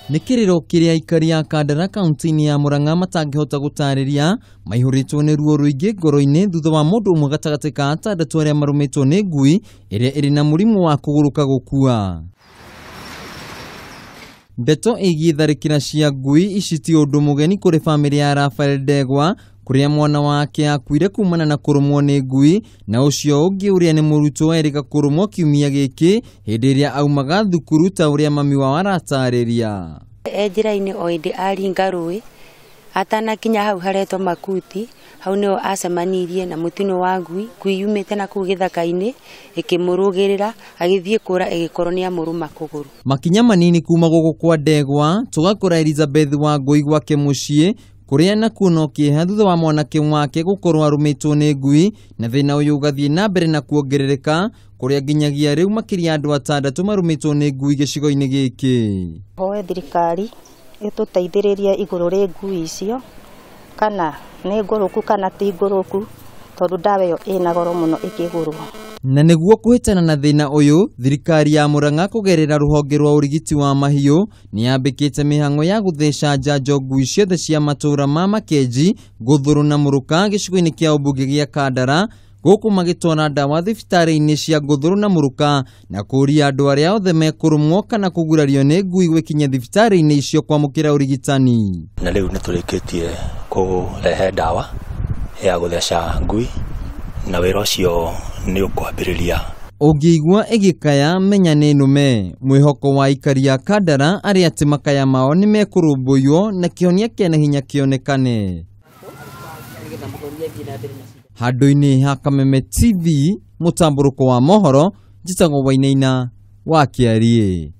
Nĩ kĩrĩro kĩrĩa aikari a Kandara kaunti-inĩ ya Murang'a matangĩhota gũtarĩria, maihũrĩtwo nĩ ruo rũingĩ ngoro-inĩ thutha wa mũndũ ũmwe gatagatĩ ka atandatũ arĩa marũmĩtwo nĩ ngui ĩrĩa ĩrĩ na mũrimũ wa kũgũrũka gũkua. Ndeto ĩgiĩ tharĩkĩra cia ngui ici ti ũndũ mũgeni kũrĩ bamĩrĩ ya Rafael Ndegwa, kũrĩa mwana wake akuire kumana na kũrũmwo nĩ ngui, na ũcio ũngĩ ũrĩa nĩ mũrutwo erĩga kũrũmwo kiumia gĩkĩ hĩndĩ ĩrĩa aumaga thukuru ta ũrĩa mami wao aratarĩria. E njĩra-inĩ o hĩndĩ aringa rũĩ atanakinya hau haretwo makuti, hau nĩho acemanirie na mũtino wa ngui. Ngui yumĩte na kũu gĩthaka-inĩ ĩkĩmũrũgĩrĩra, agĩthiĩ kũra ĩgĩkorwo nĩ amũrũma kũgũrũ. Makinya manini kuma gũkũ kwa Ndegwa tũgakora Elizabeth Wangũi gwake mũciĩ, kũrĩa nakuo no kĩeha thutha wa mwanake wake gũkorwo arũmĩtwo nĩ ngui, na thĩna ũyũ ũgathiĩ na mbere na kuongerereka, kũrĩa nginyagia rĩu makĩria andũ atandatũ marũmĩtwo nĩ ngui gĩcigo-inĩ gĩkĩ. Hoe thirikari ĩtũteithĩrĩrie igũrũ rĩ ngui icio, kana nĩ ngũrũku kana ti ngũrũku, tondũ ndawa ĩyo ĩna goro mũno ĩkĩgũrwo. Na nĩguo kũhĩtana na thĩna ũyũ, thirikari ya Murang'a kũgerera rũhonge rwa ũrigiti wa mahiũ nĩ yambĩkĩte mĩhang'o ya gũtheca njanjo ngui ciothe cia matũũra ma Makenji, Gũthũrũ na Mũrũka gĩcigo-inĩ kĩa ũmbunge gĩa Kandara, gũkũ magĩtwara ndawa thibitarĩ-inĩ cia Gũthũrũ na Mũrũka na kũũria andũ arĩa othe mekũrũmwo kana kũgurario nĩ ngui gwĩkinyia thibitarĩ-inĩ icio kwamũkĩra ũrigitani. Na rĩu nĩ tũrĩkĩtie kũrehe ndawa ya gũtheca ngui, na wĩra ũcio nĩ ũkwambĩrĩria. Ũngĩigua ĩgĩkaya menya nĩ nũme. Mwĩhoko wa aikari a Kandara arĩa atĩ makaya mao nĩ mekũrũmbũiyo na kĩhonia kĩa naihenya kĩonekane. Handũ-inĩ ha Kameme TV, mũtambũrũko wa mohoro, njĩtagwo Wainaina wa Kĩariĩ.